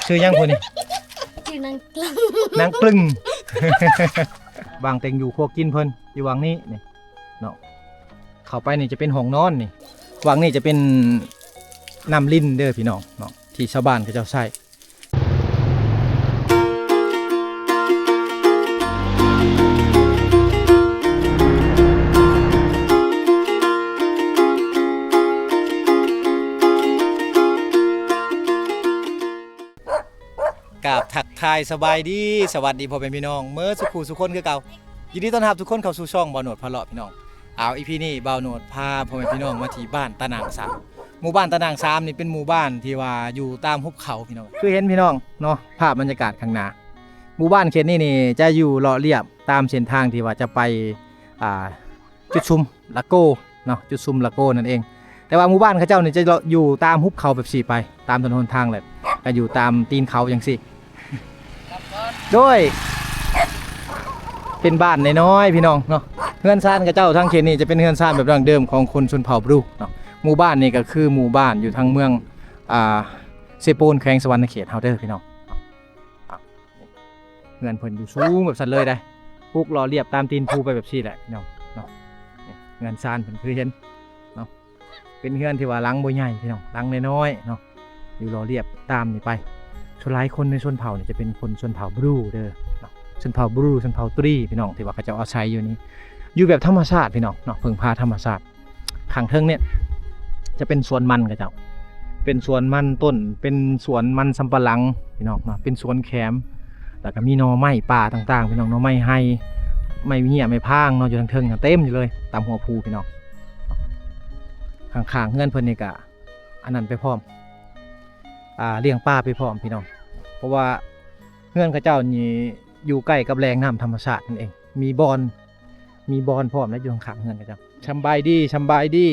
ຊື່ຫຍັງຜູ້ນີ້? ຊື່ນາງກຶ້ງ ນາງກຶ້ງ ວາງເຕັງຢູ່ຄົວກິນເພິ່ນຢູ່ຫວ່າງນີ້ນີ້ເນາະ. ເຂົ້າໄປນີ້ຈະເປັນຫ້ອງນອນນີ້ ຫວ່າງນີ້ຈະເປັນນ້ຳລິນເດີພີ່ນ້ອງເນາະ ທີ່ຊາວບ້ານເຂົາເຈົ້າໃຊ້. ກາບທັກທາຍສະບາຍດີ ສະຫວັດດີພໍ່ແມ່ພີ່ນ້ອງເໝິດສູ່ຜູ້ສູ່ຄົນຄືເກົ່າ. ຍິນດີຕ້ອນຮັບທຸກຄົນເຂົ້າສູ່ຊ່ອງບ່າວໂນດພາເລາະພີ່ນ້ອງ. ເອົາ ອີພີນີ້ບ່າວໂນດພາພໍ່ແມ່ພີ່ນ້ອງມາທີ່ບ້ານຕານາງສາມ. ໝູ່ບ້ານຕານາງສາມນີ້ເປັນໝູ່ບ້ານທີ່ວ່າຢູ່ຕາມຫຸບເຂົາພີ່ນ້ອງ. ຄືເຫັນພີ່ນ້ອງເນາະ ພາບບັນຍາກາດຂ້າງໜ້າ ໝູ່ບ້ານເຂດນີ້ນີ້ຈະຢູ່ເລາະລຽບຕາມເສັ້ນທາງທີ່ວ່າຈະໄປ ອ່າ ຈຸດຊຸມລະໂກເນາະ ຈຸດຊຸມລະໂກນັ້ນເອງ. ແຕ່ວ່າໝູ່ບ້ານເຂົາເຈົ້ານີ້ຈະຢູ່ຕາມຫຸບເຂົາແບບຊີ້ໄປ ຕາມຖະໜົນຫົນທາງແຫຼະ ກໍຢູ່ຕາມຕີນເຂົາຈັ່ງຊີ້. ໂດຍ ເປັນບ້ານນ້ອຍໆ ພີ່ນ້ອງເນາະ. ເຮືອນຊານເຂົາເຈົ້າທາງເຂດນີ້ຈະເປັນເຮືອນຊານແບບດັ້ງເດີມຂອງຄົນຊົນເຜົ່າບຣູເນາະ. ໝູ່ບ້ານນີ້ກໍຄືໝູ່ບ້ານຢູ່ທາງເມືອງ ອ່າ ເຊໂປນ ແຂວງສະຫວັນນະເຂດເຮົາເດີພີ່ນ້ອງ. ເຮືອນເພິ່ນຢູ່ສູງແບບຊັ້ນເລີຍໄດ໋ ປຸກຫຼໍ່ລຽບຕາມຕີນພູໄປແບບຊີ້ແຫຼະພີ່ນ້ອງເນາະ. ເຮືອນຊານເພິ່ນຄືເຫັນເນາະ ເປັນເຮືອນທີ່ວ່າຫຼັງບໍ່ໃຫຍ່ພີ່ນ້ອງ ຫຼັງນ້ອຍໆເນາະ ຢູ່ຫຼໍ່ລຽບຕາມນີ້ໄປ. ສ່ວນຫຼາຍຄົນໃນຊົນເຜົ່ານີ້ຈະເປັນຄົນຊົນເຜົ່າບຣູເດີເນາະ ຊົນເຜົ່າບຣູ ຊົນເຜົ່າຕຣີພີ່ນ້ອງ ທີ່ວ່າເຂົາເຈົ້າອາໄສຢູ່ນີ້ ຢູ່ແບບທຳມະຊາດພີ່ນ້ອງເນາະ ເພິ່ງພາທຳມະຊາດ. ຂ້າງເທິງນີ້ຈະເປັນສວນມັນເຂົາເຈົ້າ ເປັນສວນມັນຕົ້ນ ເປັນສວນມັນສຳປະຫຼັງພີ່ນ້ອງເນາະ ເປັນສວນແຂມ ແລ້ວກໍມີໜໍ່ໄມ້ປ່າຕ່າງໆ ພີ່ນ້ອງ ໜໍ່ໄມ້ໄຮ່ ໄມ້ເຫຍ້ຍ ໄມ້ພາງເນາະ ຢູ່ທາງເທິງເຕັມຢູ່ເລີຍ ຕາມຫົວພູພີ່ນ້ອງ. ຂ້າງໆເຮືອນເພິ່ນນີ້ກໍອັນນັ້ນໄປພ້ອມ ອ່າ ລ້ຽງປາໄປພ້ອມພີ່ນ້ອງ ເພາະວ່າເຮືອນເຂົາເຈົ້ານີ້ຢູ່ໃກ້ກັບແຫຼ່ງນ້ຳທຳມະຊາດນັ້ນເອງ ມີບ່ອນ ມີບ່ອນພ້ອມແລ້ວ ຢູ່ຂ້າງໆເຮືອນເຂົາເຈົ້າ. ສຳບາຍດີ ສຳບາຍດີ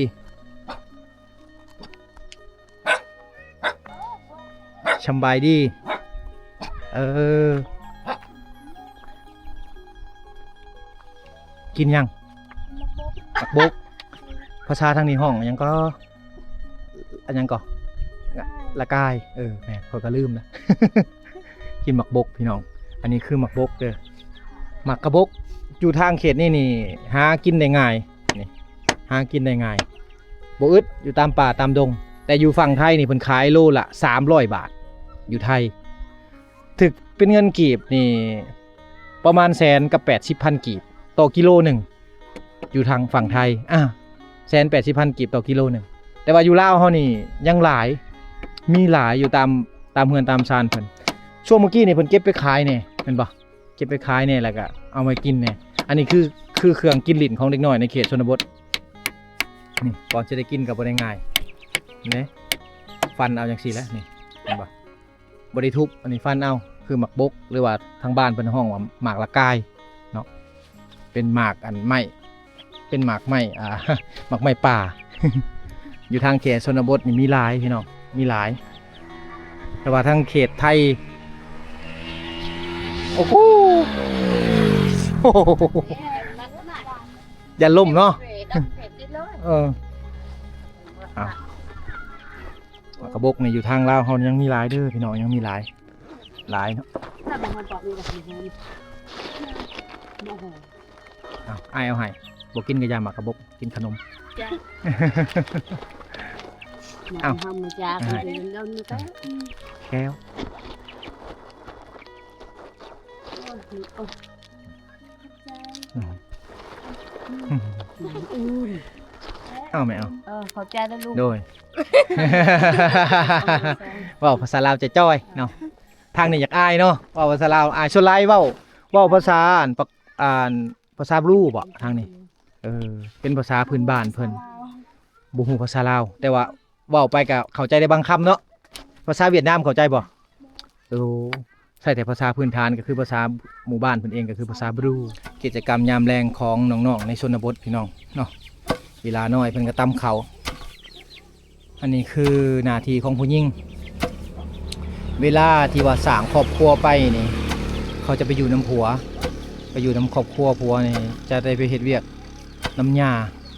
ສຳບາຍດີ. ເອີ ກິນຫຍັງ? ໝາກບົກ ພາສາທາງນີ້ຮ້ອງຫຍັງກໍ? ອັນຫຍັງກໍ? ລະກາຍ ເອີ ແມ່ນ ຂ້ອຍກໍລືມລະ. ກິນໝາກບົກພີ່ນ້ອງ ອັນນີ້ຄືໝາກບົກເດີ ໝາກກະບົກ. ຢູ່ທາງເຂດນີ້ນີ້ຫາກິນໄດ້ງ່າຍ ນີ້ ຫາກິນໄດ້ງ່າຍ ບໍ່ອຶດ ຢູ່ຕາມປ່າຕາມດົງ. ແຕ່ຢູ່ຝັ່ງໄທນີ້ເພິ່ນຂາຍໂລລະສາມຮ້ອຍບາດ ຢູ່ໄທ ຖືກເປັນເງິນກີບນີ້ປະມານແສນກັບແປດສິບພັນກີບຕໍ່ກິໂລໜຶ່ງ. ຢູ່ທາງຝັ່ງໄທ ອ່າ ແສນແປດສິບພັນກີບຕໍ່ກິໂລໜຶ່ງ. ແຕ່ວ່າຢູ່ລາວເຮົານີ້ຍັງຫຼາຍ ມີຫຼາຍຢູ່ຕາມ ຕາມເຮືອນຕາມຊານເພິ່ນ. ຊ່ວງເມື່ອກີ້ນີ້ເພິ່ນເກັບໄປຂາຍແດ່ ແມ່ນບໍ່? ເກັບໄປຂາຍແດ່ ແລ້ວກໍເອົາມາກິນແດ່. ອັນນີ້ຄື ຄືເຄື່ອງກິນຫຼິ້ນຂອງເດັກນ້ອຍໃນເຂດຊົນນະບົດ. ນີ້ ກ່ອນຈະໄດ້ກິນກໍບໍ່ໄດ້ງ່າຍ ເຫັນເດ້ ຟັນເອົາຈັ່ງຊີ້ແຫຼະ ນີ້ ເຫັນບໍ່? ບໍ່ໄດ້ທຸບ ອັນນີ້ຟັນເອົາ ຄືໝາກບົກ ຫຼືວ່າທາງບ້ານເພິ່ນຮ້ອງວ່າໝາກລະກາຍເນາະ ເປັນໝາກອັນໄມ້ ເປັນໝາກໄມ້ ອ່າ ໝາກໄມ້ປ່າ. ຢູ່ທາງເຂດຊົນນະບົດນີ້ມີຫຼາຍພີ່ນ້ອງ ມີຫຼາຍ ແຕ່ວ່າທາງເຂດໄທ ໂອ້ໂຫ ຢ່າລົ້ມເນາະ ເອີ ເອົາ. ໝາກກະບົກນີ້ຢູ່ທາງລາວເຮົາຍັງມີຫຼາຍເດີພີ່ນ້ອງ ຍັງມີຫຼາຍ ຫຼາຍເນາະ. ເອົາ ອ້າຍເອົາໃຫ້ ບໍ່ກິນກະຢ່າ ໝາກກະບົກ ກິນຂະໜົມ. ເອົາ ແກ້ວ ອືມ ເອົາແມ່ເອົາ ເອີ ຂອບໃຈເດີລູກ ໂດຍ. ເວົ້າພາສາລາວຈ່ອຍໆເນາະ ທາງນີ້ຢາກອາຍເນາະ ເວົ້າພາສາລາວອາຍ. ສ່ວນຫຼາຍເວົ້າ ເວົ້າພາສາອັນປາກ ອັນພາສາບຣູບໍ ທາງນີ້ ເອີ ເປັນພາສາພື້ນບ້ານເພິ່ນ ບໍ່ຮູ້ພາສາລາວ ແຕ່ວ່າ ເວົ້າໄປກໍເຂົ້າໃຈໄດ້ບາງຄຳເນາະ. ພາສາຫວຽດນາມເຂົ້າໃຈບໍ່? ໂອ້ ໃຊ້ແຕ່ພາສາພື້ນຖານ ກໍຄືພາສາໝູ່ບ້ານເພິ່ນເອງ ກໍຄືພາສາບຣູ. ກິດຈະກຳຍາມແລງຂອງນ້ອງໆໃນຊົນນະບົດພີ່ນ້ອງເນາະ ເວລານ້ອຍເພິ່ນກໍຕຳເຂົ້າ. ອັນນີ້ຄືໜ້າທີ່ຂອງຜູ້ຍິງ ເວລາທີ່ວ່າສ້າງຄອບຄົວໄປນີ້ ເຂົາຈະໄປຢູ່ນຳຜົວ ໄປຢູ່ນຳຄອບຄົວຜົວນີ້ ຈະໄດ້ໄປເຮັດວຽກນຳຍ່າ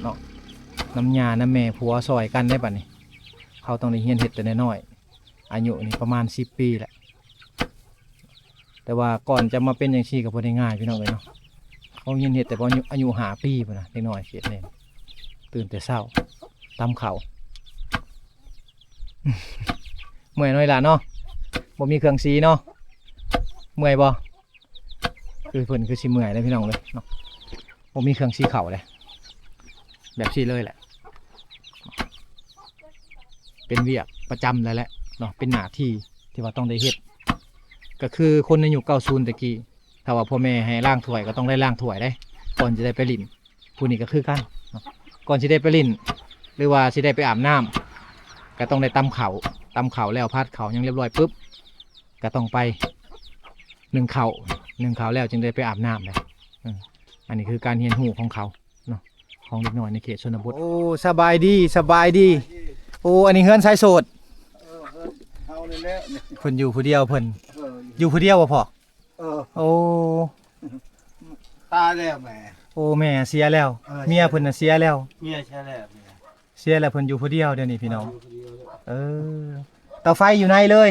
ເນາະ ນຳຍ່ານຳແມ່ຜົວຊ່ອຍກັນເດ້. ບັດນີ້ເຮົາຕ້ອງໄດ້ຮຽນເຮັດແຕ່ນ້ອຍໆ ອາຍຸນີ້ປະມານສິບປີແຫຼະ ແຕ່ວ່າກ່ອນຈະມາເປັນຈັ່ງຊີ້ກໍບໍ່ໄດ້ງ່າຍພີ່ນ້ອງເອີຍເນາະ. ເຂົາຮຽນເຮັດແຕ່ອາຍຸ ອາຍຸຫ້າປີພຸ້ນນະ ເດັກນ້ອຍເຂດນີ້ ຕື່ນແຕ່ເຊົ້າ ຕຳເຂົ້າ. ເມື່ອຍເນາະອີ່ຫຼ້າເນາະ ບໍ່ມີເຄື່ອງສີເນາະ. ເມື່ອຍບໍ່? ຄືເພິ່ນຄືຊິເມື່ອຍເດ້ພີ່ນ້ອງເອີຍເນາະ ບໍ່ມີເຄື່ອງສີເຂົ້າເດ້ ແບບຊີ້ເລີຍແຫຼະ. ເປັນວຽກປະຈຳແລ້ວແຫຼະເນາະ ເປັນໜ້າທີ່ທີ່ວ່າຕ້ອງໄດ້ເຮັດ. ກໍຄືຄົນໃນຍຸກເກົ້າສິບຕະກີ້ ຖ້າວ່າພໍ່ແມ່ໃຫ້ລ້າງຖ້ວຍກໍຕ້ອງໄດ້ລ້າງຖ້ວຍເດ້ ກ່ອນຈະໄດ້ໄປຫຼິ້ນ. ຜູ້ນີ້ກໍຄືກັນເນາະ ກ່ອນຊິໄດ້ໄປຫຼິ້ນ ຫຼືວ່າຊິໄດ້ໄປອາບນ້ຳ ກໍຕ້ອງໄດ້ຕຳເຂົ້າ ຕຳເຂົ້າແລ້ວ ຜັດເຂົ້າຫຍັງລຽບຮ້ອຍປຶບ ກໍຕ້ອງໄປໜຶ້ງເຂົ້າ ໜຶ້ງເຂົ້າແລ້ວຈຶ່ງໄດ້ໄປອາບນ້ຳເດ້. ເອີ ອັນນີ້ຄືການຮຽນຮູ້ຂອງເຂົາເນາະ ຂອງເດັກນ້ອຍໃນເຂດຊົນນະບົດ. ໂອ້ ສະບາຍດີ ສະບາຍດີ. ໂອ້ ອັນນີ້ເຮືອນຊາຍໂສດ. ເອີ ເຮືອນເຮົານີ້ແຫຼະ ເພິ່ນຢູ່ຜູ້ດຽວເພິ່ນ. ເອີ ຢູ່ຜູ້ດຽວບໍ່ພໍ່? ເອີ ໂອ້ ຕາຍແລ້ວແມ່. ໂອ້ ແມ່ເສຍແລ້ວ. ເອີ ເມຍເພິ່ນນະເສຍແລ້ວ. ເມຍເສຍແລ້ວ ເມຍເສຍແລ້ວ ເພິ່ນຢູ່ຜູ້ດຽວດຽວນີ້ພີ່ນ້ອງ. ເອີ ຢູ່ຜູ້ດຽວແລ້ວ. ເອີ ເຕົາໄຟຢູ່ໃນເລີຍ.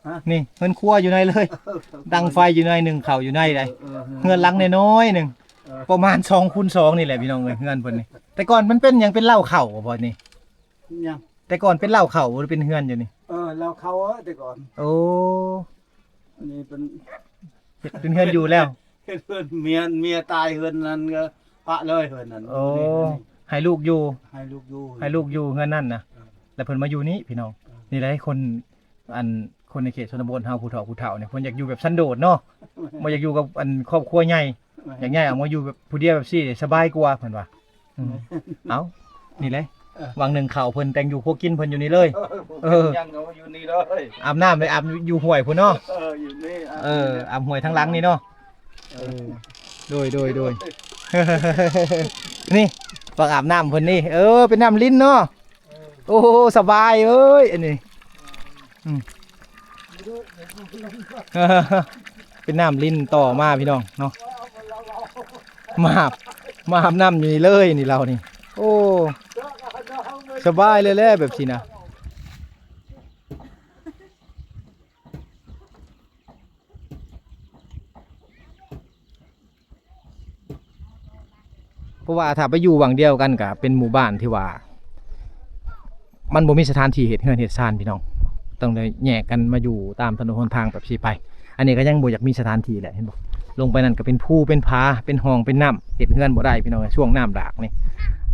ຮະ? ນີ້ເຮືອນຄົວຢູ່ໃນເລີຍ. ເອີ ດັງໄຟຢູ່ໃນ ໜຶ້ງເຂົ້າຢູ່ໃນໃດ. ເອີ ເຮືອນຫຼັງນ້ອຍໆໜຶ່ງ. ເອີ ປະມານສອງຄູນສອງນີ້ແຫຼະພີ່ນ້ອງເອີຍ ເຮືອນເພິ່ນນີ້. ແຕ່ກ່ອນມັນເປັນຫຍັງ ເປັນເລົ້າເຂົ້າບໍ່ນີ້? ຫຍັງ? ແຕ່ກ່ອນເປັນເລົ້າເຂົ້າ ຫຼືເປັນເຮືອນຢູ່ນີ້? ເອີ ເລົ້າເຂົ້າເອີ ແຕ່ກ່ອນ. ໂອ້ ອັນນີ້ເປັນ ເຮັດເປັນເຮືອນຢູ່ແລ້ວ. ເຮັດເຮືອນ ເມຍ ເມຍຕາຍ ເຮືອນນັ້ນກໍປະເລີຍ ເຮືອນນັ້ນ. ໂອ້ ໃຫ້ລູກຢູ່ ໃຫ້ລູກຢູ່ ໃຫ້ລູກຢູ່ເຮືອນນັ້ນນະ. ເອີ ແລ້ວເພິ່ນມາຢູ່ນີ້ພີ່ນ້ອງ. ເອີ ນີ້ແຫຼະຄົນ ອັນ ຄົນໃນເຂດຊົນນະບົດເຮົາ ຜູ້ເຖົ້າຜູ້ເຖົ້ານີ້ ເພິ່ນຢາກຢູ່ແບບສັນໂດດເນາະ. ແມ່ນ. ບໍ່ຢາກຢູ່ກັບ ອັນ ຄອບຄົວໃຫຍ່. ແມ່ນ. ຢາກຍ້າຍອອກມາຢູ່ແບບຜູ້ດຽວແບບຊີ້ສະບາຍກວ່າ ເພິ່ນວ່າ. ອືມ ເອົ້າ ນີ້ແຫຼະ ເອີ ຫວ່າງໜຶ້ງເຂົ້າເພິ່ນ ແຕ່ງຢູ່ຄົວກິນເພິ່ນຢູ່ນີ້ເລີຍ. ເອີ ເອີ ຍັງກໍມາຢູ່ນີ້ເລີຍ. ອາບນ້ຳໄປອາບຢູ່ຫ້ວຍພຸ້ນເນາະ. ເອີ ຢູ່ນີ້ ອາບ ເອີ ຢູ່ນີ້ ອາບຫ້ວຍທາງຫຼັງນີ້ເນາະ. ເອີ ເອີ ໂດຍ ໂດຍ ໂດຍ. ນີ້ ປາກອາບນ້ຳເພິ່ນນີ້. ເອີ ເປັນນ້ຳລິນເນາະ. ເອີ ໂອ້ ສະບາຍເອີຍ ອັນນີ້. ອືມ ເປັນນ້ຳລິນຕໍ່ມາພີ່ນ້ອງເນາະ. ມາອາບ ມາອາບນ້ຳຢູ່ນີ້ເລີຍນີ້ ລາວນີ້. ໂອ້ ສະບາຍເລີຍແຫຼະແບບຊີ້ນະ. ເພາະວ່າຖ້າໄປຢູ່ຫວ່າງດຽວກັນ ກະເປັນໝູ່ບ້ານທີ່ວ່າ ມັນບໍ່ມີສະຖານທີ່ເຮັດເຮືອນເຮັດຊານພີ່ນ້ອງ. ຕ້ອງໄດ້ແຍກກັນມາຢູ່ຕາມຖະໜົນຫົນທາງແບບຊີ້ໄປ. ອັນນີ້ກໍຍັງບໍ່ຢາກມີສະຖານທີ່ແຫຼະ ເຫັນບໍ່? ລົງໄປນັ້ນກໍເປັນພູເປັນຜາ ເປັນຮ່ອງເປັນນ້ຳ ເຮັດເຮືອນບໍ່ໄດ້ພີ່ນ້ອງ. ຊ່ວງນ້ຳຫຼາກນີ້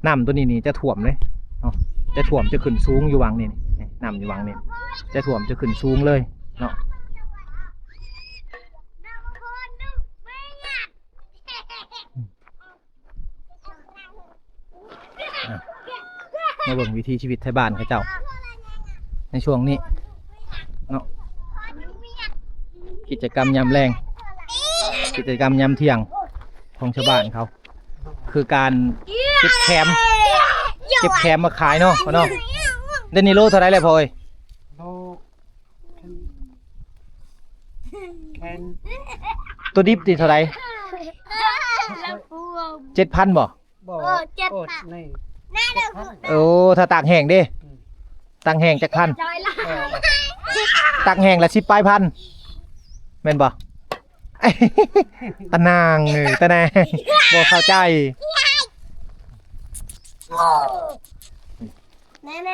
ນ້ຳໂຕນີ້ນີ້ຈະຖ້ວມເດ້ເນາະ ຈະຖ້ວມ ຈະຂຶ້ນສູງຢູ່ຫວ່າງນີ້. ນີ້ ນ້ຳຢູ່ຫວ່າງນີ້ ຈະຖ້ວມ ຈະຂຶ້ນສູງເລີຍເນາະ. ອ່ະ ມາເບິ່ງວິຖີຊີວິດໄທບ້ານເຂົາເຈົ້າໃນຊ່ວງນີ້ເນາະ. ກິດຈະກຳຍາມແລງ ກິດຈະກຳຍາມທ່ຽງຂອງຊາວບ້ານເຂົາ ຄືການເກັບແຂມ ເກັບແຂມມາຂາຍເນາະ ພໍ່ເນາະ. ດຽວນີ້ໂລເທົ່າໃດແລ້ວພໍ່ເອີຍ? ໂລ ແຂນ ຕົວດິບນີ້ເທົ່າໃດ? ເຈັດພັນບໍ່? ບໍ່ ເອີ ເຈັດພັນ ໂອ້ ຖ້າຕາກແຫ້ງເດ້? ອືມ ຕາກແຫ້ງຈັກພັນ? ເອີ ຕາກແຫ້ງລະສິບປາຍພັນ ແມ່ນບໍ່? ຕານາງ ເອີ ຕານາງ ບໍ່ເຂົ້າໃຈ.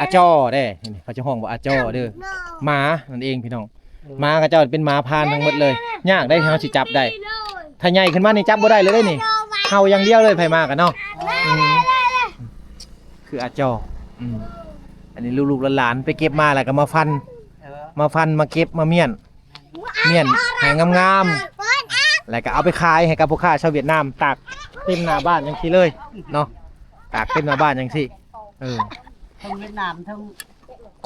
ອາຈໍ້ເດ້ ເຂົາຈະຮ້ອງວ່າອາຈໍ້ເດີ ໝານັ້ນເອງພີ່ນ້ອງ. ໝາເຂົາເຈົ້າເປັນໝາພານທັງໝົດເລີຍ ຍາກໄດ໋ທີ່ເຮົາຊິຈັບໄດ້. ຖ້າໃຫຍ່ຂຶ້ນມານີ້ຈັບບໍ່ໄດ້ເລີຍເດ້ນີ້ ເຫົ່າຢ່າງດຽວເລີຍ ໃຜມາກັນເນາະ. ອືມ ຄືອາຈໍ້. ອືມ ອັນນີ້ລູກໆຫຼານໆໄປເກັບມາ ແລ້ວກໍມາຟັນ ມາຟັນ ມາເກັບ ມາມ້ຽນ ມ້ຽນໃຫ້ງາມໆ ແລ້ວກໍເອົາໄປຂາຍໃຫ້ກັບພໍ່ຄ້າຊາວຫວຽດນາມ ຕາກເຕັມໜ້າບ້ານຈັ່ງຊີ້ເລີຍເນາະ ຕາກເຕັມໜ້າບ້ານຈັ່ງຊີ້. ເອີ ທັງຫວຽດນາມ ທັງ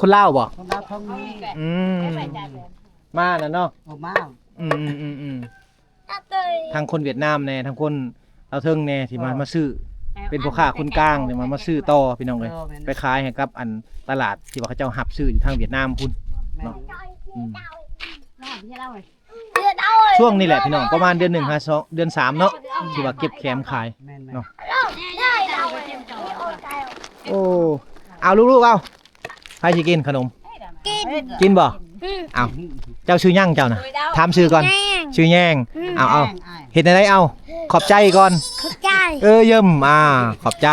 ຄົນລາວບໍ່? ຄົນລາວທັງນີ້. ອືມ ມານັ້ນເນາະ. ເອີ ມາ. ອືມໆໆໆ ທັງຄົນຫວຽດນາມແດ່ ທັງຄົນລາວເທິງແດ່ ທີ່ມາ ເອີ ມາຊື້ ເປັນພໍ່ຄ້າຄົນກາງ ທີ່ມາ ມາຊື້ຕໍ່ພີ່ນ້ອງເອີຍ. ເອີ ແມ່ນ ໄປຂາຍໃຫ້ກັບອັນຕະຫຼາດທີ່ວ່າເຂົາເຈົ້າຮັບຊື້ຢູ່ທາງຫວຽດນາມພຸ້ນເນາະ. ແມ່ນ ອືມ ເດືອນເອົາ ຊ່ວງນີ້ແຫຼະພີ່ນ້ອງ ປະມານເດືອນໜຶ່ງຫາສອງ ເດືອນສາມເນາະ ທີ່ວ່າເກັບແຂມຂາຍ ແມ່ນໆ ເນາະ. ໂອ້ ເອົາລູກໆ ເອົາ ໃຜຊິກິນຂະໜົມ? ກິນ ກິນບໍ່? ອືມ ເອົ້າ ເຈົ້າຊື່ຫຍັງເຈົ້ານະ? ຖາມຊື່ກ່ອນ. ຊື່ແຍງ. ອືມ ເອົາ ເອົາ ເຮັດແນວໃດ? ເອົາ ຂອບໃຈກ່ອນ. ຂອບໃຈ. ເອີ ຢ້ມ ອ່າ ຂອບໃຈ.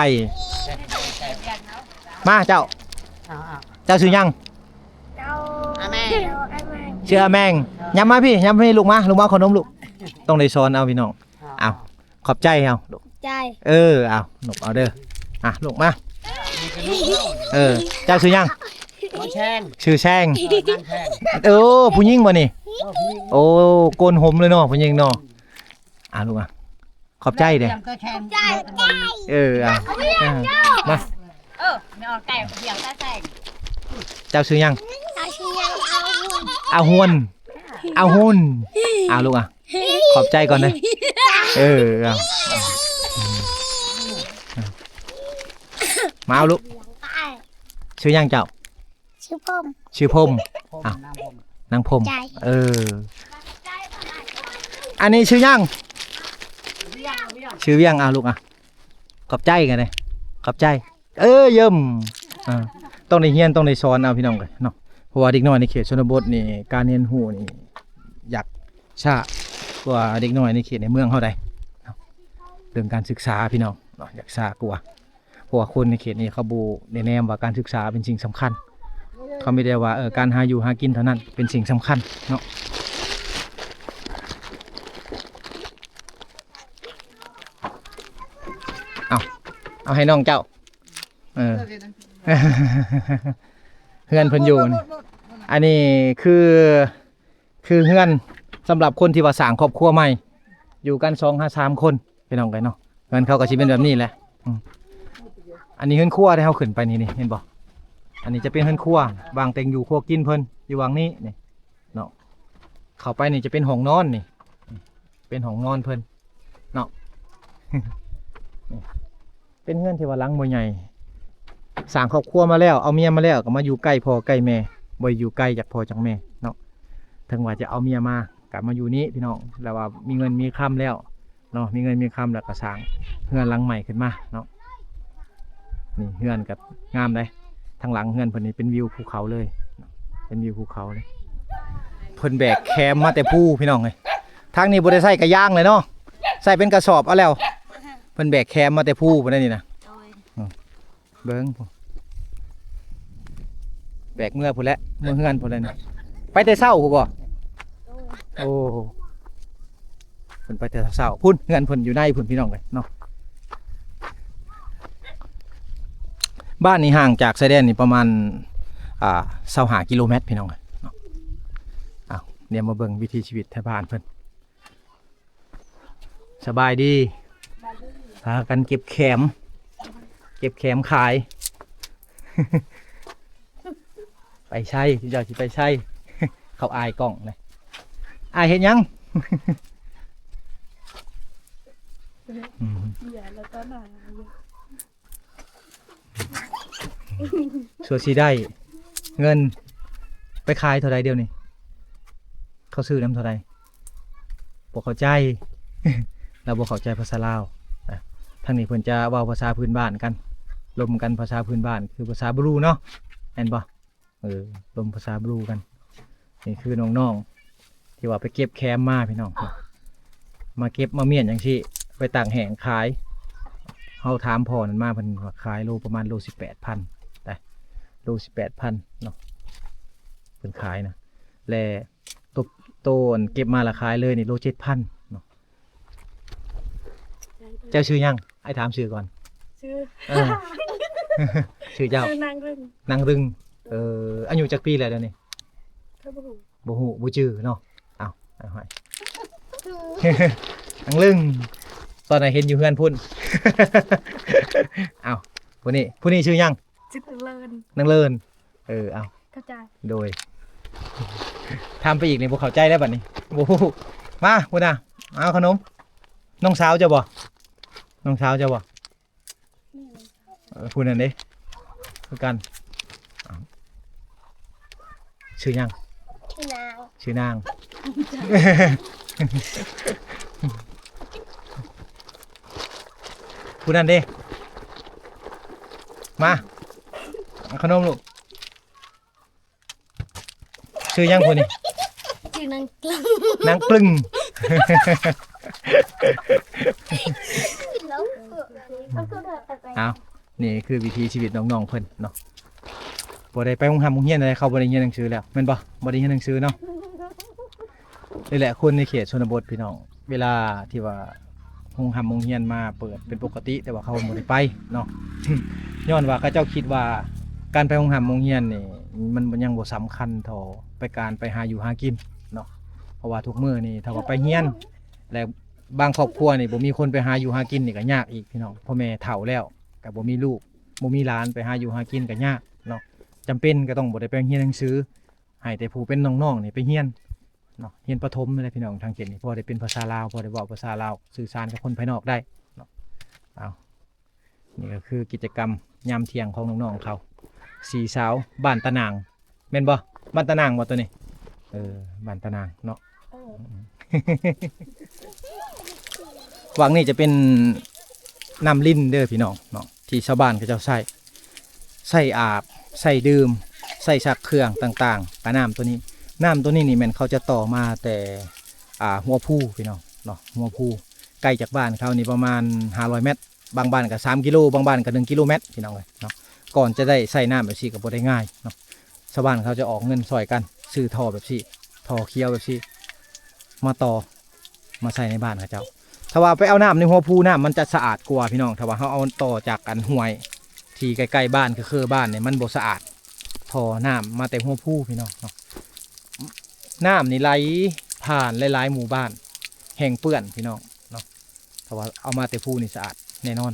ມາເຈົ້າ. ເອົາ ເອົາ ເຈົ້າຊື່ຫຍັງ? ເຈົ້າ ອາແມງ. ເຈົ້າ ອາແມງ. ຊື່ອາແມງ. ເອີ ຫຍັບມາພີ້ ຫຍັບມາພີ້ ລູກມາ ລູກມາເອົາຂະໜົມລູກ. ຕ້ອງໄດ້ສອນເອົາພີ່ນ້ອງ. ເອົາ ເອົາ ຂອບໃຈເຮົາ. ຂອບໃຈ. ເອີ ເອົາ ນົບເອົາເດີ. ອ່ະ ລູກມາ. ເອີ ເຈົ້າຊື່ຫຍັງ? ໝໍແຊງ. ຊື່ແຊງ. ເອີ ນາງແຊງ. ເອີ ຜູ້ຍິງບໍ່ນີ້? ເອີ ຜູ້ຍິງ. ໂອ້ ໂກນຫົມເລີຍເນາະ ຜູ້ຍິງເນາະ. ອ່ະ ລູກອ່ະ ຂອບໃຈເດ້. ຂອບໃຈ. ເອີ ເອົາ ເອີ ມາ. ເອີ ແມ່ອອກໄກ່ຫຽວຕາແຊງ. ເຈົ້າຊື່ຫຍັງ? ເຈົ້າຊື່ຫຍັງ? ອາຫວນ. ອາຫວນ. ອາຫວນ. ອ່າ ລູກອ່ະ ຂອບໃຈກ່ອນເດີ. ເອີ ເອົາ ມາເອົາລູກ. ຊື່ຫຍັງເຈົ້າ? ຊື່ພົມ. ຊື່ພົມ. ພົມ. ອ່ະ ນາງພົມ. ນາງພົມ. ໃຈ. ເອີ ອັນນີ້ຊື່ຫຍັງ? ວຽງ. ວຽງ. ຊື່ວຽງ. ອ່າ ລູກອ່ະ ຂອບໃຈກັນເດ້. ຂອບໃຈ. ເອີ ຢ້ມ. ອ່າ ຕ້ອງໄດ້ຮຽນ ຕ້ອງໄດ້ສອນເອົາ ພີ່ນ້ອງເອີຍເນາະ. ເພາະວ່າເດັກນ້ອຍໃນເຂດຊົນນະບົດນີ້ ການຮຽນຮູ້ນີ້ຢາກຊ້າກວ່າເດັກນ້ອຍໃນເຂດໃນເມືອງເຮົາໃດ໋ເນາະ. ເລື່ອງການສຶກສາ ພີ່ນ້ອງເນາະ ຢາກຊ້າກວ່າ ເພາະວ່າຄົນໃນເຂດນີ້ເຂົາບໍ່ໄດ້ແນມວ່າການສຶກສາເປັນສິ່ງສຳຄັນ. ເຂົາມີແຕ່ວ່າ ເອີ ການຫາຢູ່ຫາກິນເທົ່ານັ້ນເປັນສິ່ງສຳຄັນເນາະ. ເອົາ ເອົາໃຫ້ນ້ອງເຈົ້າ. ເອີ ເຮືອນເພິ່ນຢູ່ນີ້ ອັນນີ້ຄື ຄືເຮືອນສຳລັບຄົນທີ່ວ່າສ້າງຄອບຄົວໃໝ່ ຢູ່ກັນສອງຫາສາມຄົນ ພີ່ນ້ອງເອີຍເນາະ. ເຮືອນເຂົາກໍຊິເປັນແບບນີ້ແຫຼະ. ອືມ ອັນນີ້ເຮືອນຄົວທີ່ເຮົາຂຶ້ນໄປນີ້ ນີ້ເຫັນບໍ່? ອັນນີ້ຈະເປັນເຮືອນຄົວ ວາງແຕ່ງຢູ່ຄົວກິນເພິ່ນຢູ່ຫວ່າງນີ້ນີ້ເນາະ. ເຂົ້າໄປນີ້ຈະເປັນຫ້ອງນອນນີ້ ເປັນຫ້ອງນອນເພິ່ນເນາະ. ເປັນເຮືອນທີ່ວ່າຫຼັງບໍ່ໃຫຍ່ ສ້າງຄອບຄົວມາແລ້ວ ເອົາເມຍມາແລ້ວ ກໍມາຢູ່ໃກ້ພໍ່ໃກ້ແມ່ ບໍ່ໄດ້ຢູ່ໄກຈາກພໍ່ຈາກແມ່ເນາະ. ເຖິງວ່າຈະເອົາເມຍມາ ກໍມາຢູ່ນີ້ພີ່ນ້ອງ ແລ້ວວ່າມີເງິນມີຄຳແລ້ວເນາະ ມີເງິນມີຄຳແລ້ວກໍສ້າງເຮືອນຫຼັງໃໝ່ຂຶ້ນມາເນາະ. ນີ້ເຮືອນກໍງາມເດ້ ທາງຫຼັງເຮືອນເພິ່ນນີ້ເປັນວິວພູເຂົາເລີຍ ເປັນວິວພູເຂົາເລີຍ. ເພິ່ນແບກແຄມມາແຕ່ພູພີ່ນ້ອງເອີຍ. ທາງນີ້ບໍ່ໄດ້ໃຊ້ກະຢາງເລີຍເນາະ ໃຊ້ເປັນກະສອບເອົາແລ້ວ. ເພິ່ນແບກແຄມມາແຕ່ພູພຸ້ນນີ້ນະ. ໂດຍ ອືມ ເບິ່ງພຸ້ນ ແບກເມືອພຸ້ນແຫຼະ ເມືອເຮືອນພຸ້ນແຫຼະນີ້. ໄປແຕ່ເຊົ້າພຸ້ນບໍ່? ໂດຍ ໂອ້ ເພິ່ນໄປແຕ່ເຊົ້າພຸ້ນ ເຮືອນເພິ່ນຢູ່ໃນພຸ້ນ ພີ່ນ້ອງເອີຍເນາະ. ບ້ານນີ້ຫ່າງຈາກຊາຍແດນນີ້ປະມານ ອ່າ ຊາວຫ້າກິໂລແມັດ ພີ່ນ້ອງເອີຍເນາະ. ເອົາ ດຽວມາເບິ່ງວິຖີຊີວິດແຖວບ້ານເພິ່ນ. ສະບາຍດີ ພາກັນເກັບແຄມ ເກັບແຄມຂາຍ. ໄປໃສ ເຈົ້າຊິໄປໃສ? ເຂົາອາຍກ້ອງເດ້. ອາຍເຮັດຫຍັງ? ອືມ ຊົ່ວຊິໄດ້ເງິນໄປຂາຍເທົ່າໃດດຽວນີ້? ເຂົາຊື້ນຳເທົ່າໃດ? ບໍ່ເຂົ້າໃຈ ລາວບໍ່ເຂົ້າໃຈພາສາລາວ. ອ່ະ ທາງນີ້ເພິ່ນຈະເວົ້າພາສາພື້ນບ້ານກັນ ລົມກັນພາສາພື້ນບ້ານ ຄືພາສາບລູເນາະ ແມ່ນບໍ່? ເອີ ລົມພາສາບລູກັນ. ນີ້ຄືນ້ອງໆ ທີ່ວ່າໄປເກັບແຄມມາພີ່ນ້ອງ ມາເກັບມາມ້ຽນຈັ່ງຊີ້ ໄປຕາກແຫ້ງຂາຍ. ເຮົາຖາມພໍ່ນັ້ນມາ ເພິ່ນວ່າຂາຍໂລປະມານໂລສິບແປດພັນ ໄດ້ ໂລສິບແປດພັນເນາະ ເພິ່ນຂາຍນະ. ແລະ ໂຕ ໂຕອັນເກັບມາລະຂາຍເລີຍນີ້ໂລເຈັດພັນເນາະ. ເຈົ້າຊື່ຫຍັງ? ອ້າຍຖາມຊື່ກ່ອນ. ຊື່ ເອີ ຊື່ເຈົ້າ? ຊື່ນາງລຶງ. ນາງລຶງ. ເອີ ອາຍຸຈັກປີແລ້ວດຽວນີ້? ກໍບໍ່ຮູ້ ບໍ່ຮູ້ ບໍ່ຈື່ເນາະ. ເອົ້າ ອ້າຍຫ້ອຍ ນາງລຶງ ຕອນນັ້ນເຫັນຢູ່ເຮືອນພຸ້ນ. ເອົ້າ ຜູ້ນີ້ ຜູ້ນີ້ຊື່ຫຍັງ? ຊື່ນາງເລີນ. ນາງເລີນ. ເອີ ເອົາ ເຂົ້າໃຈ. ໂດຍ ຖາມໄປອີກນີ້ບໍ່ເຂົ້າໃຈແລ້ວບັດນີ້ ບໍ່ຮູ້. ມາພຸ້ນນະ ເອົາຂະໜົມ. ນ້ອງສາວເຈົ້າບໍ່? ນ້ອງສາວເຈົ້າບໍ່? ເອີ ຜູ້ນັ້ນເດ້ ຄືກັນ. ເອົ້າ ຊື່ຫຍັງ? ຊື່ນາງ. ຊື່ນາງ. ຜູ້ນັ້ນເດ້ ມາ ເອົາຂະໜົມລູກ. ຊື່ຫຍັງຜູ້ນີ້? ຊື່ນາງກຶ້ງ. ນາງກຶ້ງ. ເອົາ ນີ້ຄືວິຖີຊີວິດນ້ອງໆເພິ່ນເນາະ ບໍ່ໄດ້ໄປໂຮງຮ່ຳໂຮງຮຽນໃດ ເຂົາບໍ່ໄດ້ຮຽນໜັງສືແລ້ວ ແມ່ນບໍ່? ບໍ່ໄດ້ຮຽນໜັງສືເນາະ. ນີ້ແຫຼະ ຄົນໃນເຂດຊົນນະບົດພີ່ນ້ອງ ເວລາທີ່ວ່າໂຮງຮ່ຳໂຮງຮຽນມາເປີດເປັນປົກກະຕິ ແຕ່ວ່າເຂົາບໍ່ໄດ້ໄປເນາະ ຍ້ອນວ່າເຂົາເຈົ້າຄິດວ່າການໄປໂຮງຮ່ຳໂຮງຮຽນນີ້ ມັນຍັງບໍ່ສຳຄັນເທົ່າໄປ ການໄປຫາຢູ່ຫາກິນເນາະ. ເພາະວ່າທຸກມື້ນີ້ ຖ້າວ່າໄປຮຽນ ແລະ ບາງຄອບຄົວນີ້ບໍ່ມີຄົນໄປຫາຢູ່ຫາກິນນີ້ກໍຍາກອີກພີ່ນ້ອງ ພໍ່ແມ່ເຖົ້າແລ້ວ ກໍບໍ່ມີລູກ ບໍ່ມີຫຼານ ໄປຫາຢູ່ຫາກິນກໍຍາກເນາະ. ຈຳເປັນກໍຕ້ອງບໍ່ໄດ້ໄປຮຽນໜັງສື ໃຫ້ແຕ່ຜູ້ເປັນນ້ອງໆນີ້ໄປຮຽນເນາະ ຮຽນປະຖົມນີ້ແຫຼະພີ່ນ້ອງ ທາງເຂດນີ້ ພໍໄດ້ເປັນພາສາລາວ ພໍໄດ້ເວົ້າພາສາລາວ ສື່ສານກັບຄົນພາຍນອກໄດ້ເນາະ. ເອົາ ນີ້ກໍຄືກິດຈະກຳຍາມທ່ຽງຂອງນ້ອງໆເຂົາ ສີ່ສາວບ້ານຕາໜ່າງ ແມ່ນບໍ່? ບ້ານຕາໜ່າງບໍ່ໂຕນີ້? ເອີ ບ້ານຕາໜ່າງເນາະ. ເອີ ວັງນີ້ຈະເປັນນ້ຳລິນເດີພີ່ນ້ອງເນາະ ທີ່ຊາວບ້ານເຂົາເຈົ້າໃຊ້ ໃຊ້ອາບ ໃຊ້ດື່ມ ໃຊ້ຊັກເຄື່ອງຕ່າງໆ ກະນ້ຳໂຕນີ້. ນ້ຳໂຕນີ້ນີ້ແມ່ນເຂົາຈະຕໍ່ມາແຕ່ ອ່າ ຫົວພູພີ່ນ້ອງເນາະ ຫົວພູ ໄກຈາກບ້ານເຂົານີ້ປະມານຫ້າຮ້ອຍແມັດ ບາງບ້ານກໍສາມກິໂລ ບາງບ້ານກໍໜຶ່ງກິໂລແມັດ ພີ່ນ້ອງເອີຍເນາະ. ກ່ອນຈະໄດ້ໃຊ້ນ້ຳແບບຊີ້ກໍບໍ່ໄດ້ງ່າຍເນາະ ຊາວບ້ານເຂົາຈະອອກເງິນຊ່ອຍກັນ ຊື້ທໍ່ແບບຊີ້ ທໍ່ຂຽວແບບຊີ້ ມາຕໍ່ ມາໃສ່ໃນບ້ານເຂົາເຈົ້າ. ຖ້າວ່າໄປເອົານ້ຳໃນຫົວພູ ນ້ຳມັນຈະສະອາດກວ່າພີ່ນ້ອງ ຖ້າວ່າເຮົາເອົາຕໍ່ຈາກອັນຫ້ວຍທີ່ໃກ້ໆບ້ານ ຄືເຄີບ້ານນີ້ ມັນບໍ່ສະອາດ ທໍ່ນ້ຳມາແຕ່ຫົວພູພີ່ນ້ອງເນາະ. ນ້ຳນີ້ໄຫຼຜ່ານຫຼາຍໆໝູ່ບ້ານ ແຮ່ງເປື້ອນພີ່ນ້ອງເນາະ. ຖ້າວ່າເອົາມາແຕ່ພູນີ້ສະອາດແນ່ນອນ.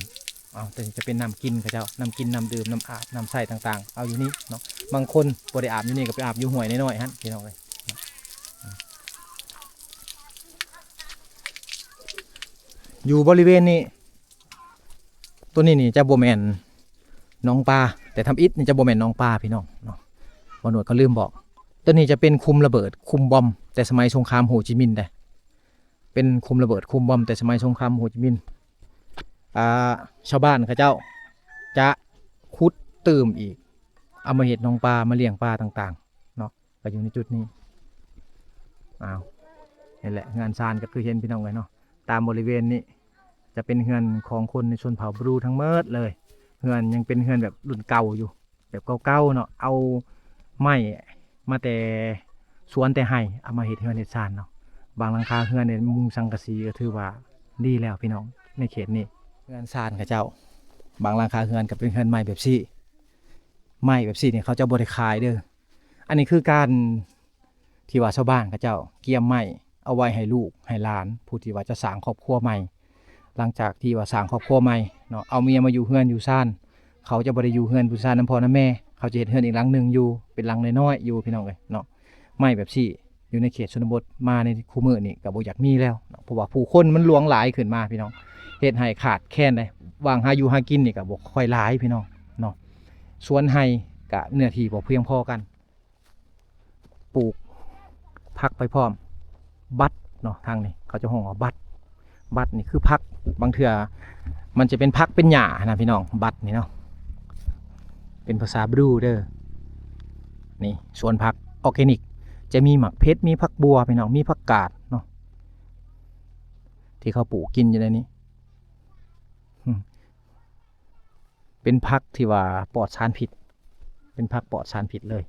ເອົາ ແຕ່ນີ້ຈະເປັນນ້ຳກິນເຂົາເຈົ້າ ນ້ຳກິນ ນ້ຳດື່ມ ນ້ຳອາບ ນ້ຳໃຊ້ຕ່າງໆ ເອົາຢູ່ນີ້ເນາະ. ບາງຄົນບໍ່ໄດ້ອາບຢູ່ນີ້ ກໍໄປອາບຢູ່ຫ້ວຍນ້ອຍໆຫັ້ນ ພີ່ນ້ອງເອີຍ. ຢູ່ບໍລິເວນນີ້ ໂຕນີ້ນີ້ຈະບໍ່ແມ່ນໜອງປາ ແຕ່ທຳອິດນີ້ຈະບໍ່ແມ່ນໜອງປາ ພີ່ນ້ອງເນາະ. ບ່າວໜວດກໍລືມບອກ ໂຕນີ້ຈະເປັນຄຸມລະເບີດ ຄຸມບອມ ແຕ່ສະໄໝສົງຄາມໂຮຈິມິນເດ້. ເປັນຄຸມລະເບີດຄຸມບອມແຕ່ສະໄໝສົງຄາມໂຮຈິມິນ. ອ່າ ຊາວບ້ານເຂົາເຈົ້າຈະຂຸດຕື່ມອີກ ເອົາມາເຮັດໜອງປາ ມາລ້ຽງປາຕ່າງໆເນາະ ກໍຢູ່ໃນຈຸດນີ້. ອ້າວ ນີ້ແຫຼະ ເຮືອນຊານກໍຄືເຫັນ ພີ່ນ້ອງເອີຍເນາະ. ຕາມບໍລິເວນນີ້ຈະເປັນເຮືອນຂອງຄົນໃນຊົນເຜົ່າບຣູທັງໝົດເລີຍ. ເຮືອນຍັງເປັນເຮືອນແບບລຸ້ນເກົ່າຢູ່. ແບບເກົ່າໆເນາະ ເອົາໄມ້ມາແຕ່ສວນແຕ່ໄຮ່ ເອົາມາເຮັດເຮືອນເຮັດຊານເນາະ. ບາງຫຼັງຄາເຮືອນນີ້ມຸງສັງກະສີກໍຖືວ່າດີແລ້ວພີ່ນ້ອງ ໃນເຂດນີ້. ເຮືອນຊານເຂົາເຈົ້າ ບາງຫຼັງຄາເຮືອນກໍເປັນເຮືອນໄມ້ແບບຊີ້ ໄມ້ແບບຊີ້ນີ້ເຂົາເຈົ້າບໍ່ໄດ້ຂາຍເດີ. ອັນນີ້ຄືການ ທີ່ວ່າຊາວບ້ານເຂົາເຈົ້າກຽມໄມ້ເອົາໄວ້ໃຫ້ລູກໃຫ້ຫຼານ ຜູ້ທີ່ວ່າຈະສ້າງຄອບຄົວໃໝ່. ຫຼັງຈາກທີ່ວ່າສ້າງຄອບຄົວໃໝ່ເນາະ ເອົາເມຍມາຢູ່ເຮືອນຢູ່ຊານ ເຂົາຈະບໍ່ໄດ້ຢູ່ເຮືອນຢູ່ຊານນຳພໍ່ນຳແມ່ ເຂົາຈະເຮັດເຮືອນອີກຫຼັງໜຶ່ງຢູ່ ເປັນຫຼັງນ້ອຍໆຢູ່ ພີ່ນ້ອງເອີຍເນາະ. ໄມ້ແບບຊີ້ຢູ່ໃນເຂດຊົນນະບົດມາໃນຄູ່ມື້ນີ້ກໍບໍ່ຢາກມີແລ້ວເນາະ ເພາະວ່າຜູ້ຄົນມັນຫຼວງຫຼາຍຂຶ້ນມາ ພີ່ນ້ອງ ເຮັດໃຫ້ຂາດແຄນເດ້. ຫວ່າງຫາຢູ່ຫາກິນນີ້ກໍບໍ່ຄ່ອຍຫຼາຍ ພີ່ນ້ອງເນາະ. ສວນໄຮ່ກໍເນື້ອທີ່ບໍ່ພຽງພໍກັນ. ປູກຜັກໄປພ້ອມ ບັດເນາະ ທາງນີ້ເຂົາຈະຮ້ອງວ່າບັດ. ບັດນີ້ຄືຜັກ ບາງເທື່ອມັນຈະເປັນຜັກເປັນຫຍ້ານະ ພີ່ນ້ອງ. ບັດນີ້ເນາະ ເປັນພາສາບຣູເດີ. ນີ້ສວນຜັກອໍແກນິກ ຈະມີໝາກເຜັດ ມີຜັກບົ່ວ ພີ່ນ້ອງ ມີຜັກກາດເນາະ ທີ່ເຂົາປູກກິນຢູ່ໃນນີ້. ເປັນຜັກທີ່ວ່າປອດສານພິດ ເປັນຜັກປອດສານພິດເລີຍ.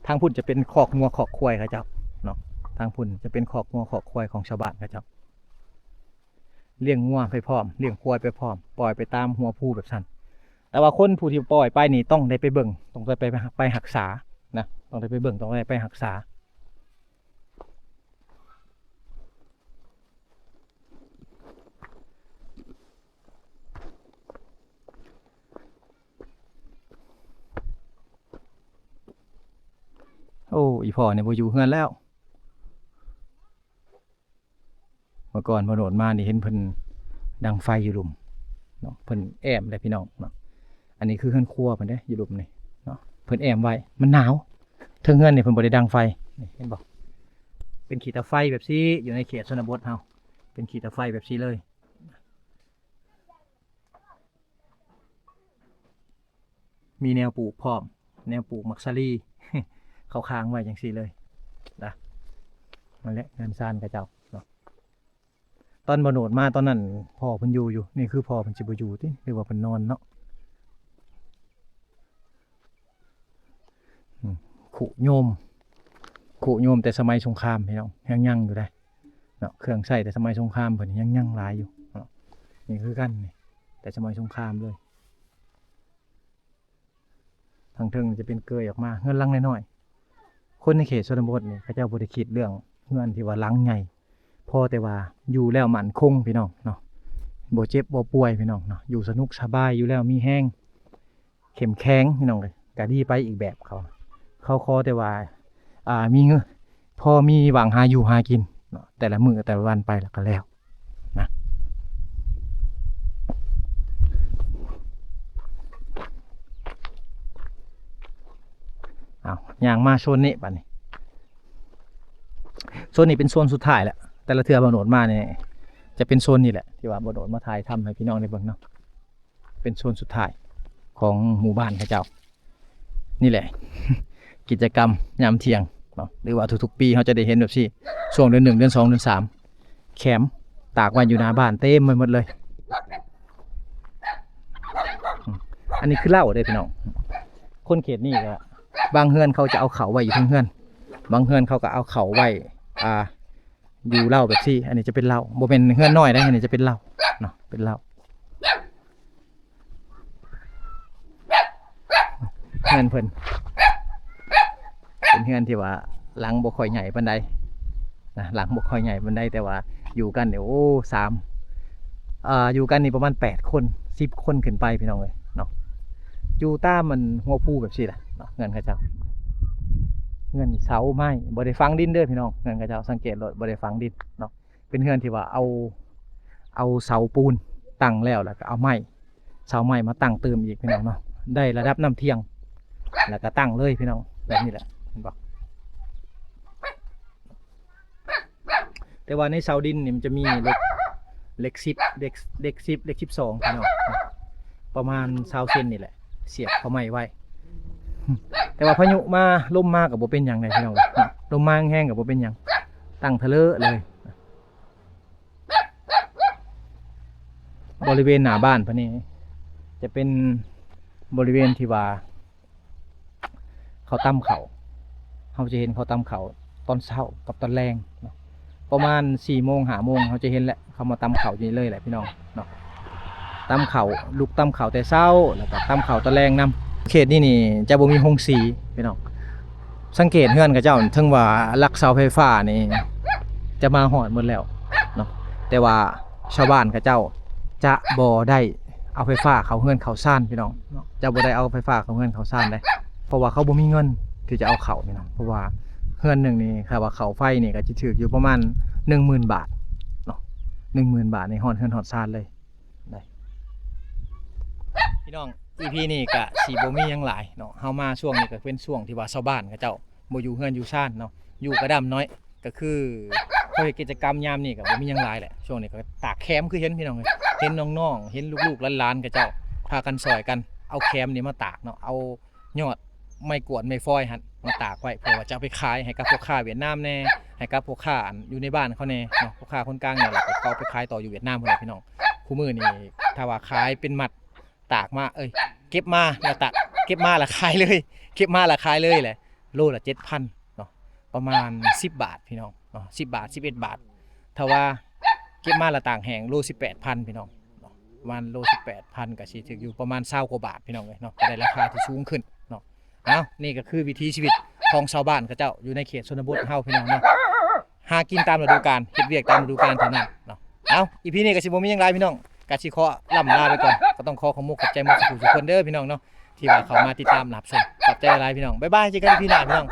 ທາງພຸ້ນຈະເປັນຄອກງົວຄອກຄວາຍເຂົາເຈົ້າເນາະ ທາງພຸ້ນຈະເປັນຄອກງົວຄອກຄວາຍຂອງຊາວບ້ານເຂົາເຈົ້າ ລ້ຽງງົວໄປພ້ອມ ລ້ຽງຄວາຍໄປພ້ອມ ປ່ອຍໄປຕາມຫົວພູແບບຊັ້ນ. ແຕ່ວ່າຄົນຜູ້ທີ່ປ່ອຍໄປນີ້ຕ້ອງໄດ້ໄປເບິ່ງ ຕ້ອງໄດ້ໄປ ໄປຮັກສານະ ຕ້ອງໄດ້ໄປເບິ່ງ ຕ້ອງໄດ້ໄປຮັກສາ. ໂອ້ ອີ່ພໍ່ນີ້ບໍ່ຢູ່ເຮືອນແລ້ວ. ເມື່ອກ່ອນບໍ່ໂດນມານີ້ເຫັນເພິ່ນດັງໄຟຢູ່ລຸ່ມເນາະ ເພິ່ນແອ້ມເດ້ພີ່ນ້ອງເນາະ. ອັນນີ້ຄືເຮືອນຄົວເພິ່ນເດ້ ຢູ່ລຸ່ມນີ້ເນາະ ເພິ່ນແອ້ມໄວ້ ມັນໜາວ. ເທິງເຮືອນນີ້ເພິ່ນບໍ່ໄດ້ດັງໄຟ ນີ້ເຫັນບໍ່ ເປັນຂີ້ຕາໄຟແບບຊີ້ ຢູ່ໃນເຂດຊົນນະບົດເຮົາ ເປັນຂີ້ຕາໄຟແບບຊີ້ເລີຍ. ມີແນວປູກພ້ອມ ແນວປູກໝາກສາລີ. ເຂົາຄ້າງໄວ້ຈັ່ງຊີ້ເລີຍນະ. ນັ້ນແຫຼະເຮືອນຊານເຂົາເຈົ້າເນາະ. ຕອນບ່າວໂນດມາຕອນນັ້ນ ພໍ່ເພິ່ນຢູ່ຢູ່. ນີ້ຄືພໍ່ເພິ່ນຊິບໍ່ຢູ່ຕິ ຫຼືວ່າເພິ່ນນອນເນາະ. ອືມ ຄຸໂຍມ ຄຸໂຍມແຕ່ສະໄໝສົງຄາມ ພີ່ນ້ອງ ຍັງ ຍັງຢູ່ເດ້ເນາະ. ເຄື່ອງໃຊ້ແຕ່ສະໄໝສົງຄາມເພິ່ນຍັງ ຍັງຫຼາຍຢູ່ເນາະ. ນີ້ຄືກັນນີ້ ແຕ່ສະໄໝສົງຄາມເລີຍ. ທາງເທິງຈະເປັນເກີຍອອກມາ ເຮືອນຫຼັງນ້ອຍໆ. ຄົນໃນເຂດຊົນນະບົດນີ້ ເຂົາເຈົ້າບໍ່ໄດ້ຄິດເລື່ອງເຮືອນທີ່ວ່າຫຼັງໃຫຍ່ ພໍແຕ່ວ່າຢູ່ແລ້ວໝັ້ນຄົງ ພີ່ນ້ອງເນາະ. ບໍ່ເຈັບບໍ່ປ່ວຍ ພີ່ນ້ອງເນາະ. ຢູ່ສະໜຸກສະບາຍ ຢູ່ແລ້ວມີແຮງ ເຂັ້ມແຂງ ພີ່ນ້ອງເອີຍ ກະດີໄປອີກແບບ. ເຂົາ ເຂົາຂໍແຕ່ວ່າ ອ່າ ມີເງິນ ພໍມີຫວັງຫາຢູ່ຫາກິນເນາະ ແຕ່ລະມື້ແຕ່ລະວັນໄປ ແລ້ວກໍແລ້ວນະ. ເອົາ ຍ່າງມາໂຊນນີ້ບາດນີ້. ໂຊນນີ້ເປັນໂຊນສຸດທ້າຍແລ້ວ. ແຕ່ລະເທື່ອບ່າວໂນດມານີ້ ຈະເປັນໂຊນນີ້ແຫຼະ ທີ່ວ່າບ່າວໂນດມາຖ່າຍທຳໃຫ້ພີ່ນ້ອງໄດ້ເບິ່ງເນາະ. ເປັນໂຊນສຸດທ້າຍຂອງໝູ່ບ້ານເຂົາເຈົ້າ. ນີ້ແຫຼະ ກິດຈະກຳຍາມທ່ຽງເນາະ ຫຼືວ່າທຸກໆປີເຮົາຈະໄດ້ເຫັນແບບຊີ້ ຊ່ວງເດືອນໜຶ່ງ ເດືອນສອງ ເດືອນສາມ ແຄມຕາກໄວ້ຢູ່ໜ້າບ້ານເຕັມໄປໝົດເລີຍ. ອືມ ອັນນີ້ຄືເຫຼົ້າເດ້ພີ່ນ້ອງ. ຄົນເຂດນີ້ກໍບາງເຮືອນເຂົາຈະເອົາເຂົ້າໄວ້ຢູ່ເທິງເຮືອນ ບາງເຮືອນເຂົາກໍເອົາເຂົ້າໄວ້ ອ່າ ຢູ່ເຫຼົ້າແບບຊີ້. ອັນນີ້ຈະເປັນເຫຼົ້າ ບໍ່ແມ່ນເຮືອນນ້ອຍເດ້ ອັນນີ້ຈະເປັນເຫຼົ້າເນາະ ເປັນເຫຼົ້າ. ເຮືອນເພິ່ນເປັນເຮືອນທີ່ວ່າຫຼັງບໍ່ຄ່ອຍໃຫຍ່ປານໃດນະ ຫຼັງບໍ່ຄ່ອຍໃຫຍ່ປານໃດ ແຕ່ວ່າຢູ່ກັນນີ້ ໂອ້ ສາມ ເອີ ຢູ່ກັນນີ້ປະມານແປດຄົນ ສິບຄົນຂຶ້ນໄປ ພີ່ນ້ອງເອີຍເນາະ. ຢູ່ຕາມອັນຫົວພູແບບຊີ້ແຫຼະເນາະ ເຮືອນເຂົາເຈົ້າ. ເຮືອນເສົາໄມ້ ບໍ່ໄດ້ຝັງດິນເດີພີ່ນ້ອງ ເຮືອນເຂົາເຈົ້າ ສັງເກດໂລດ ບໍ່ໄດ້ຝັງດິນເນາະ. ເປັນເຮືອນທີ່ວ່າເອົາ ເອົາເສົາປູນຕັ້ງແລ້ວ ແລ້ວກໍເອົາໄມ້ ເສົາໄມ້ມາຕັ້ງຕື່ມອີກ ພີ່ນ້ອງເນາະ. ໄດ້ລະດັບນ້ຳທ່ຽງ ແລ້ວກໍຕັ້ງເລີຍ ພີ່ນ້ອງ ແບບນີ້ແຫຼະ ເຫັນບໍ່? ແຕ່ວ່າໃນເສົາດິນນີ້ມັນຈະມີເຫຼັກ ເຫຼັກສິບ ເຫຼັກ ເຫຼັກສິບ ເຫຼັກສິບສອງ ພີ່ນ້ອງ ປະມານຊາວເຊັນນີ້ແຫຼະ ສຽບເຂົ້າໄມ້ໄວ້. ແຕ່ວ່າພາຍຸມາ ລົມມາກໍບໍ່ເປັນຫຍັງເດ້ ພີ່ນ້ອງເອີຍ ລົມມາແຮງໆກໍບໍ່ເປັນຫຍັງ ຕັ້ງທະເລີເລີຍ. ບໍລິເວນໜ້າບ້ານເພິ່ນນີ້ຈະເປັນບໍລິເວນທີ່ວ່າເຂົາຕຳເຂົ້າ ເຮົາຈະເຫັນເຂົາຕຳເຂົ້າຕອນເຊົ້າກັບຕອນແລງເນາະ. ປະມານສີ່ໂມງ ຫ້າໂມງ ເຮົາຈະເຫັນແຫຼະ ເຂົາມາຕຳເຂົ້າຢູ່ນີ້ເລີຍແຫຼະ ພີ່ນ້ອງເນາະ. ຕຳເຂົ້າ ລຸກຕຳເຂົ້າແຕ່ເຊົ້າ ແລ້ວກໍຕຳເຂົ້າຕອນແລງນຳ. ເຂດນີ້ນີ້ຈະບໍ່ມີໂຮງສີ ພີ່ນ້ອງ ສັງເກດເຮືອນເຂົາເຈົ້າ ເຖິງວ່າຫຼັກເສົາໄຟຟ້ານີ້ຈະມາຮອດໝົດແລ້ວເນາະ ແຕ່ວ່າຊາວບ້ານເຂົາເຈົ້າຈະບໍ່ໄດ້ເອົາໄຟຟ້າເຂົ້າເຮືອນເຂົ້າຊານ ພີ່ນ້ອງເນາະ. ຈະບໍ່ໄດ້ເອົາໄຟຟ້າເຂົ້າເຮືອນເຂົ້າຊານເດ້ ເພາະວ່າເຂົາບໍ່ມີເງິນທີ່ຈະເອົາເຂົ້າ ພີ່ນ້ອງ. ເພາະວ່າເຮືອນໜຶ່ງນີ້ ຖ້າວ່າເຂົ້າໄຟນີ້ກໍຊິຖືກຢູ່ປະມານໜຶ່ງໝື່ນບາດເນາະ ໜຶ່ງໝື່ນບາດນີ້ຮອດເຮືອນຮອດຊານເລີຍ. ໄດ້ ພີ່ນ້ອງ ອີພີນີ້ກະຊິບໍ່ມີຫຍັງຫຼາຍເນາະ. ເຮົາມາຊ່ວງນີ້ກະເປັນຊ່ວງທີ່ວ່າຊາວບ້ານເຂົາເຈົ້າບໍ່ຢູ່ເຮືອນຢູ່ຊານເນາະ ຢູ່ກະດຳນ້ອຍ ກະຄືເຂົາເຮັດກິດຈະກຳຍາມນີ້ກະບໍ່ມີຫຍັງຫຼາຍແຫຼະ. ຊ່ວງນີ້ກະຕາກແຄມຄືເຫັນ ພີ່ນ້ອງເອີຍ ເຫັນນ້ອງໆ ເຫັນລູກໆຫຼານໆເຂົາເຈົ້າພາກັນຊ່ອຍກັນເອົາແຄມນີ້ມາຕາກເນາະ ເອົາ ຍອດໄມ້ກວດໄມ້ຟອຍຫັ້ນມາຕາກໄວ້ ເພື່ອວ່າຈະເອົາໄປຂາຍໃຫ້ກັບພໍ່ຄ້າຫວຽດນາມແດ່ ໃຫ້ກັບພໍ່ຄ້າອັນຢູ່ໃນບ້ານເຂົາແດ່ເນາະ ພໍ່ຄ້າຄົນກາງນີ້ແຫຼະ ເຂົາເອົາໄປຂາຍຕໍ່ຢູ່ຫວຽດນາມພຸ້ນແຫຼະ ພີ່ນ້ອງ. ຄູ່ມື້ນີ້ຖ້າວ່າຂາຍເປັນມັດຕາກມາ ເອີຍ ເກັບມາແລ້ວຕາກ ເກັບມາແລ້ວຂາຍເລີຍ ເກັບມາແລ້ວຂາຍເລີຍແຫຼະ ໂລລະເຈັດພັນເນາະ ປະມານສິບບາດ ພີ່ນ້ອງເນາະ ສິບບາດ ສິບເອັດບາດ. ຖ້າວ່າເກັບມາແລ້ວຕາກແຫ້ງ ໂລສິບແປດພັນ ພີ່ນ້ອງເນາະ ປະມານໂລສິບແປດພັນ ກະຊິຖືກຢູ່ປະມານຊາວກວ່າບາດ ພີ່ນ້ອງເອີຍເນາະ ກະໄດ້ລາຄາທີ່ສູງຂຶ້ນເນາະ. ເອົາ ນີ້ກະຄືວິຖີຊີວິດຂອງຊາວບ້ານເຂົາເຈົ້າຢູ່ໃນເຂດຊົນນະບົດເຮົາ ພີ່ນ້ອງເນາະ ຫາກິນຕາມລະດູການ ເຮັດວຽກຕາມລະດູການເທົ່ານັ້ນເນາະ. ເອົາ ອີພີນີ້ກະຊິບໍ່ມີຫຍັງຫຼາຍ ພີ່ນ້ອງ ກະຊິຂໍລ່ຳລາໄປກ່ອນ ກະຕ້ອງຂໍຂອບມຸກຂອບໃຈໝົດທຸກຜູ້ທຸກຄົນເດີ ພີ່ນ້ອງເນາະ ທີ່ວ່າເຂົ້າມາຕິດຕາມຮັບຊົມ ຂອບໃຈຫຼາຍໆ ພີ່ນ້ອງ ບາຍບາຍ ເຈີກັນອີພີໜ້າ ພີ່ນ້ອງ.